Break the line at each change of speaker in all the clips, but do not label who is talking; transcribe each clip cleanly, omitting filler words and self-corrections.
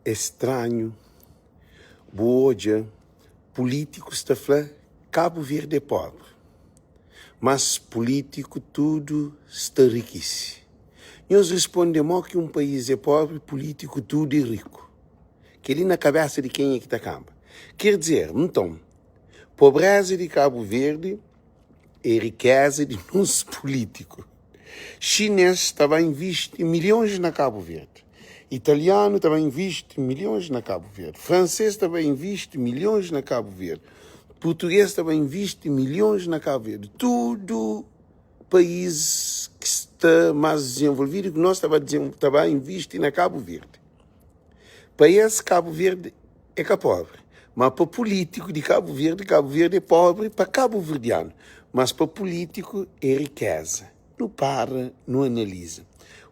É stranhu bu odja pulítikus ta fla Kabu Verdi é pobri, mas pulítiku tudu sta rikisi. Nhos risponde mó ki un país é pobri, pulítiku tudu é riku. Kel-li na kabésa di kenha ki ta kanba? Ker dizer, nton, pobréza di Kabu Verdi é rikéza di nos pulítiku. Xinês ta ba invisti milhons na Kabu Verdi, italianu ta ba invisti milhons na Kabu Verdi, fransês ta ba invisti milhons na Kabu Verdi, purtugês ta ba invisti milhons na Kabu Verdi. Tudu país ki sta más dizenvolvidu ki nos ta ba ta ba invisti na Kabu Verdi. Pa es, Kabu Verdi é ka pobri, ma pa pulítiku di Kabu Verdi, Kabu Verdi é pobri pa kabuverdianu, mas pa pulítiku é rikéza. Nu para, nu analiza.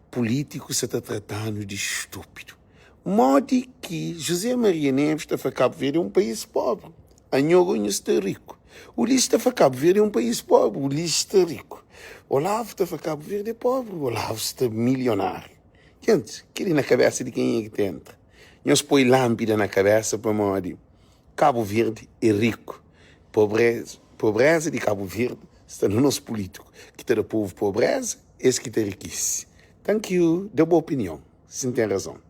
Pulítiku sa ta trata-nu di stúpidu. Modi ki José Maria Neves ta fla Kabu Verdi é un país pobri? Anho go nhu sta riku. Ulisses ta fla Kabu Verdi é un país pobri, Ulisses sta riku. Olavo ta fla Kabu Verdi é pobri, Olavo sta milionáriu. Gentis, kel-li na kabésa di kenha ki ta entra? Nhos poi lánpida na kabésa pamodi Kabu Verdi é riku. Pobréza di Kabu Verdi sta na nos pulítiku ki ta da povu pobréza, es ki ta rikise. Thank you, da bu opinion si N ten razon.